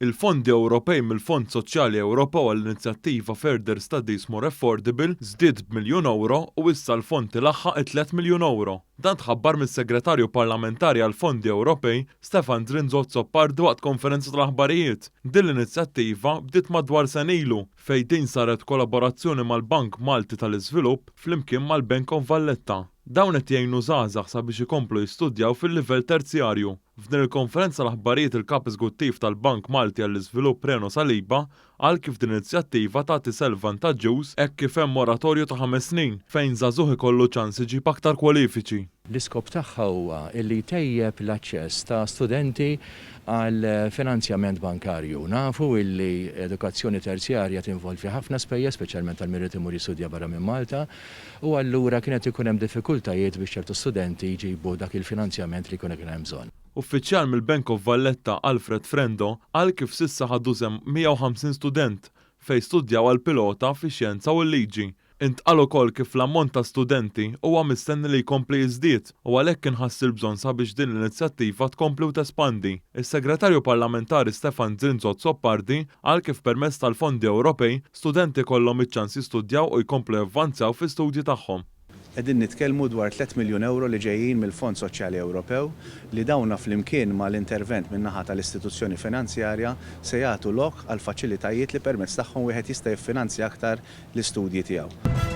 Il-fondi Ewropej mill-Fond Soċjali Ewropew għall-inizjattiva Further Studies More Affordable żdied b'miljun ewro u issa l-fond ilaħħaq it-tlett miljun ewro. Dan tħabbar mis-Segretarju Parlamentari għall-Fondi Ewropej, Stefan Zrinzo Azzopardi waqt konferenza tal-aħbarijiet. Din l-inizjattiva bdiet madwar sena ilu, fejn din saret b'kollaborazzjoni mal-Bank Malti tal-Iżvilupp flimkien mal-Bank of Valletta. Dawn qed jgħinu żgħażagħ sabiex ikomplu jistudjaw fil-livell terzjarju. F'din il-konferenza tal-aħbarijiet il-Kap Eżguttiv tal-Bank Malti għall-Iżvilupp Reno Saliba qal kif din l-inizjattiva tagħti self vantaġġuż hekk kif hemm moratorju ta' ħames snin fejn żagħżugħ ikollu ċans iġib aktar kwalifiċi. L-iskop tagħha huwa li jtejjeb l-aċċess ta' studenti għal finanzjament bankarju. Nafu li edukazzjoni terzjarja tinvolvi ħafna spejjeż, speċjalment għal min irid imur jistudja barra minn Malta, u allura kien qed ikun hemm diffikultajiet biex ċertu studenti jġibu dak il-finanzjament li jkun hemm bżonn. Uffiċjal mill-Bank of Valletta Alfred Frendo qal kif s'issa ħadu sehem 150 student fejn studjaw għal pilota fix-xjenza u l-liġi. Intqal ukoll kif l-ammont ta' studenti huwa mistenni li jkompli jiżdied u għalhekk inħass il-bżonn sabiex din l-inizjattiva tkompli u tespandi. Is-Segretarju Parlamentari Stefan Zrinzo Azzopardi qal kif permezz tal-fondi Ewropej, studenti jkollhom iċ-ċans jistudjaw u jkomplu javvanzaw fl-istudji tagħhom. Qegħdin nitkellmu dwar tlett miljun ewro li ġejjin mill-Fond Soċjali Ewropew li dawna flimkien mal-intervent min-naħa tal-istituzzjoni finanzjarja se jagħtu lok għal faċilitajiet li permezz tagħhom wieħed jista' jiffinanzja aktar l-istudji tiegħu.